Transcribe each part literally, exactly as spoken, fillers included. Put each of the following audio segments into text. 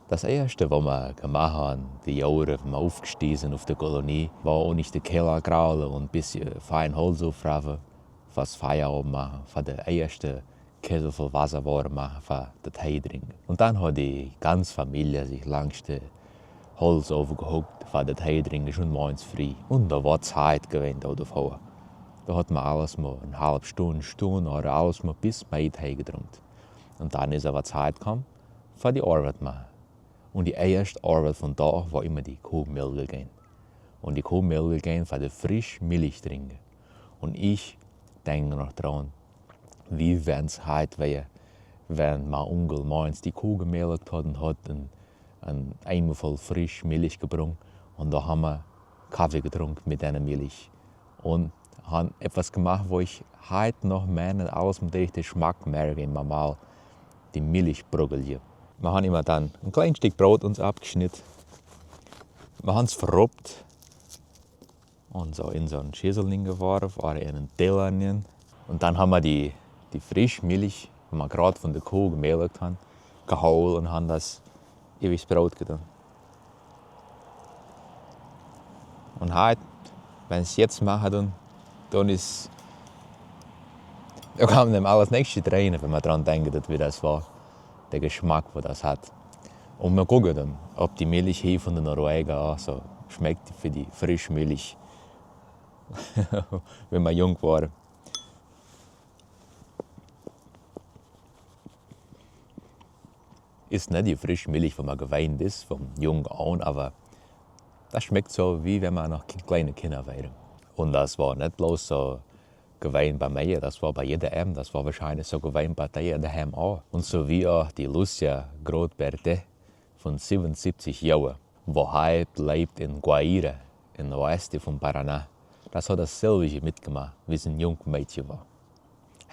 Das Eeschte, wat mer gemaht han, de Johre, wan mer oppjestege sin opp de Kolonie, wor unja de Keller krulle un e bät fein Holt oppfrevve, fa Fia opmache, fa de eeschte Kessel voll Wota woarm mache, fa de Tee drinke. Un dann hot de ganze Famielje sich langs de Holtowe jehuckt, fa de Tee drinke, schon morjens frieh. Un do wor Tiet jewast, do doavör. Do hot mer alles mol en halv Stund, Stund ooda alles mol bät mea Tee jedrunke. Un dann es äwa Tiet jekomme, fa de Oabeit mol. Un de eeschte Oabeit vom Dach wor immer de Koh melke gahn. Un de Koh melke gahn, fa de frische Milch drinke. Un ich denkj noch dran, wie wann's heit wor, wan mien Unjkel morjens de Koh jemelkt hot un hot en, en Eemer voll frische Milch jebrunge. Un do han mer Kaffee jedrunke met dee Milch. Un han etwas gemaht, wo ich heit noch meen, un alles met de Jeschmack merke, wan mer mol de Milch bruggelt. Mer han immer dann e kjlien Stekj Broot uns avjeschnidde. Mer han's verruppt. Un soo en soon Schissel jeworfe ooda en en Teller nenn. Un dann han mer de, de frische Milch, die mer jrod von de Koh jemelkt han, jeholt un han daut äwa daut Broot jedonen. Un heit, wan ich daut jetz moak, dan, dan es, dan kjemt mie aules näakjste Träne, wan mer dran denkjt, daut wie daut wor, de Jeschmack, waut daut haud. Un mer kjikjen dan, auf de Milch hia von de Norweger, soo schmakjt fa de frische Milch, wan mer junk wort. Es nich de frische Milch, waut mer jewant es, von jung aun, oba daut schmakjt soo, wie wan mer noch Ki-, kjliene Kjinja wieren. Un daut wor nich bloos soo jewant bie mie, daut wor bie jieda eenem, daut wor woarschienlich soo jewant bie jieda eenem uk. Un soo wie uk de Lucia Groth-Berthe von siebenundsiebzig Joa, waut heit läft en Guaíra, em Oaste von Paraná. Daut hot daut selwje metjemacht, wie see en junk Mäakje wor.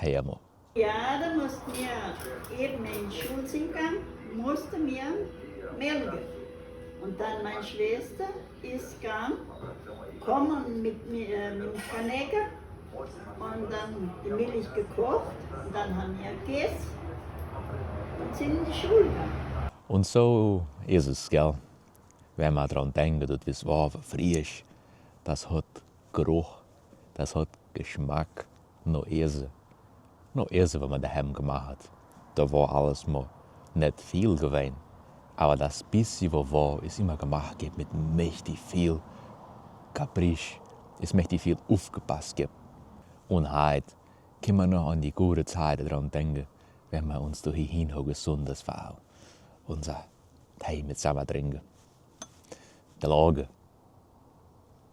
Hia emol. Ja, da mussten wir eben in Schulzinggang, mussten wir melken. Und dann meine Schwester ist gegangen, kommen mit, mi- äh, mit dem Kanäker und dann die Milch gekocht und dann haben wir gegessen und sind in die Schule gegangen. Un soo es et, jel. Wan mer dran denkjt, daut wie wort frisch, daut hot Jeruch, daut hot Jeschmack, no Äte. No Äte, waut mer doheim jemacht haud. Doa wor aules mau nich väl jewant. Oba daut bät, waut wor, es emma jemacht jewort met mächtich väl Kaprice, es mächtich väl oppjepasst jewort. Un heit kjenn mer noch aun de goode Tieden dran denkjen, wan mer ons doa hia han jesaut, daut wor onse Tee met Somma drinkjen. De Loge.